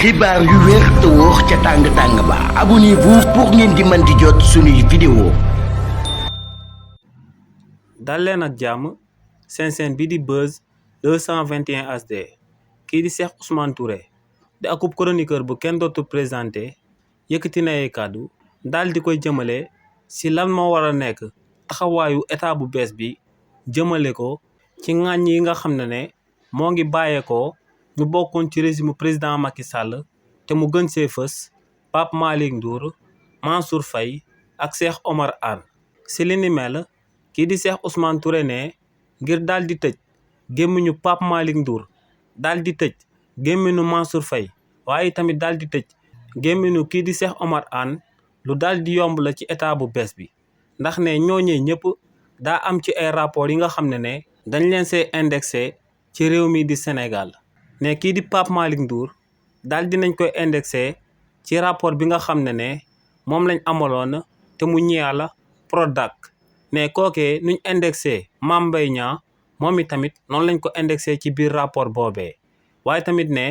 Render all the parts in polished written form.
xibaar yu wér te wóor ca tàng-tàng ba abonnez-vous pour ngeen di mën di jot suñuy vidéo. dal leen ak jàmm seen bi di Buzz 221 HD kii di Cheikh Ousmane Touré di akub chroniqueur bu kenn dootu présenté yëkkati na ay kàddu daal di koy jëmale si lan moo war a nekk taxawaayu état bu bees bi jëmale ko ci ŋàññ yi nga xam ne moo ngi bàyyeekoo ñu bokkoon ci régime président Macky Sall te mu gën see fës Pape Malick Ndour Mansour Faye ak Cheikh Omar Anne si li ni mel kii di Cheikh Ousmane Touré ne ngir daal di tëj gémmiñu Pape Malick Ndour daal di tëj gémmiñu Mansour Faye waaye tamit daal di tëj gémmiñu kii di Cheikh Omar Anne lu daal di yomb la ci état bu bees bi ndax ne ñooñee ñëpp daa am ci ay rapport yi nga xam ne dañ leen see indexé ci réew mi di Sénégal ne kii di Pape Malick Ndour daal dinañ koy indexé ci rapport bi nga xam ne moom lañ amaloon te mu ñeela Prodac ne kookee nuñ indexé Mame Mbaye Niang moom i tamit noonu lañ ko indexé ci biir rapport boobee waaye tamit ne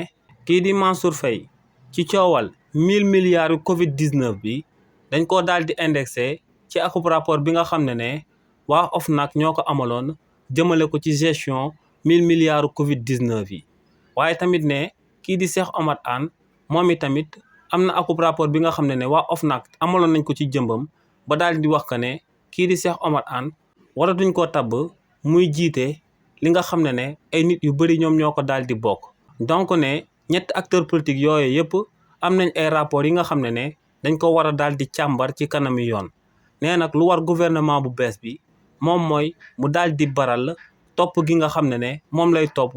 kii di Mansour Faye ci coowal 1000 milliards yu Covid 19 bi dañ koo daal di indexé ci akub rapport bi nga xam ne waa OFNAC ñoo ko amaloon jëmale ko ci gestion 1000 milliards yu Covid 19 yi waaye tamit ne kii di Cheikh Omar Anne moom i tamit am na akub rapport bi nga xam ne waa OFNAC amaloon nañ ko ci jëmbam ba daal di wax que ne kii di Cheikh Omar Anne waratuñ koo tabb muy jiite li nga xam ne ay nit yu bëri ñoom ñoo ko daal di bokk. donc ne ñetti acteurs politiques yooyu yëpp am nañ ay rapports yi nga xam ne dañ ko war a daal di càmbar ci kanami yoon nee nag lu war gouvernement bu bees bi moom mooy mu daal di baral topp gi nga xam ne moom lay topp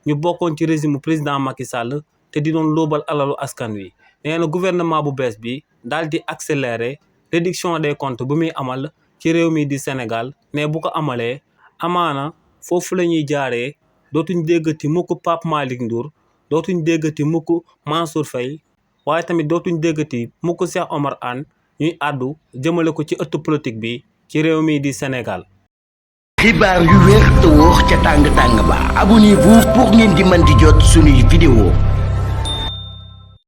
ñu bokkoon ci régime président Macky Sall te di doon lóobal alalu askan wi nee na gouvernement bu bees bi daal di accélérer réduction des comptes bu muy amal ci réew mi di Sénégal ne bu ko amalee amaana foofu la ñuy jaaree dootuñ déggati mukk Pape Malick Ndour dootuñ déggati mukk Mansour Faye waaye tamit dootuñ déggati mukk Cheikh Omar Anne ñuy àddu jëmale ko ci ëttu politique bi ci réew mi di Sénégal. xibaar yu wér te wóor ca tàng-tàng ba abonnez-vous pour ngeen di mën di jot suñuy vidéo.